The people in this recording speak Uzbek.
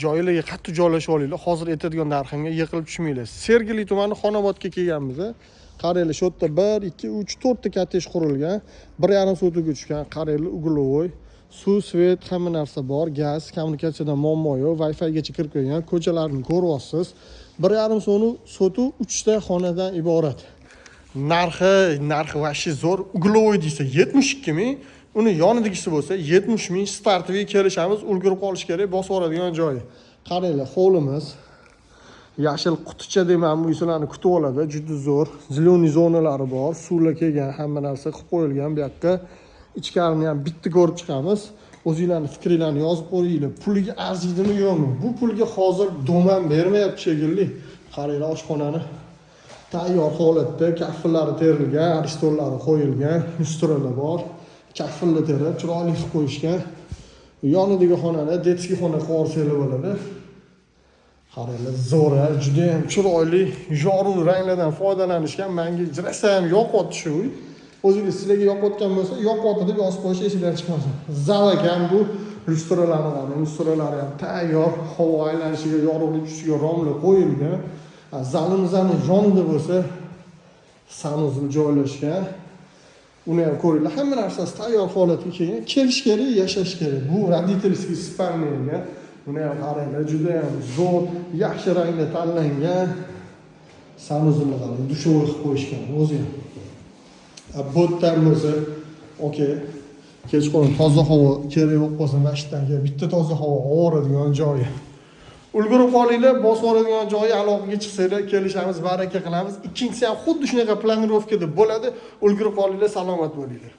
Joylarga qattiq joylashib olinglar. Hozir aytadigan narximga yiqilib tushmanglar. Sergeli tumani, Xonobodga kelganmiz. Qaranglar, shu yerda bir, ikki, uch, to'rtta kottej qurilgan, 1,5 sotixga tushgan. Qaranglar, угловой, suv, свет, hamma narsa bor, gaz, kommunikatsiyadan muammo yo'q, wi figacha kirib kelgan. Ko'chalarni ko'ryapsiz. 1,5 sotix, uchta xonadan iborat. Narxi вообще zo'r. Угловой desa 72 000, uni yonidagisi bo'lsa 70 000. Стартовый, kelishamiz, ulgurib qolish kerak, bosib yuboradigan joyi. Qaranglar, hovlimiz yashil quticha deyman, bu sizlarni kutib oladi. Juda zo'r зеленый zonalari bor, suvlar kelgan, hamma narsa qilib qo'yilgan. Bu yoqqa ichkarini ham bitta ko'rib chiqamiz. O'zinglarni fikringlarni yozib qo'yinglar, puliga arziydimi, yo'qmi? Bu pulga hozir дом ham bermayapti shekilli. Qaranglar, oshxonani tayyor holatda, kafellari terilgan, aristonlari qo'yilgan, lyustralar bor, kafellar terib, chiroyli qilib qo'yishgan. Yonidagi xonani детский xona qilib yuborsanglar bo'ladi. Qaranglar, zo'r, a, judayam chiroyli, yorug' ranglardan foydalanishgan. Manga rosa ham yoqyapti shu uy. O'zingiz, sizlarga yoqayotgan bo'lsa, yoqyapti deb yozib qo'yish esinglardan chiqmasin. Zal ekan bu. Lyustralarni qarang, lyustralari ham tayyor, havo aylanishiga, yorug'lik tushishiga romlar qo'yilgan. Zalimizni yonida bo'lsa санузел joylashgan, uni ham ko'ringlar. Hamma narsasi tayyor holatga kelgan. Kelish kerak, yashash kerak. Bu родительский спальня ekan. Buni ham qaranglar, judayam zo'r, yaxshi rangda tanlangan. Санузел ni qarang, душевой qilib qo'yishgan o'zi ham. Bu yerdan bo'lsa, okey, kechqurun toza havo kerak bo'lib qolsa, mana shu yerdan kelib bitta toza havo oladigan joyi. Ulgurib qolinglar, bosib yuboradigan joyi. Aloqaga chiqsanglar, kelishamiz, baraka qilamiz. Ikkinchisi ham xuddi shunaqa планировка da bo'ladi. Ulgurib qolinglar, salomat bo'linglar.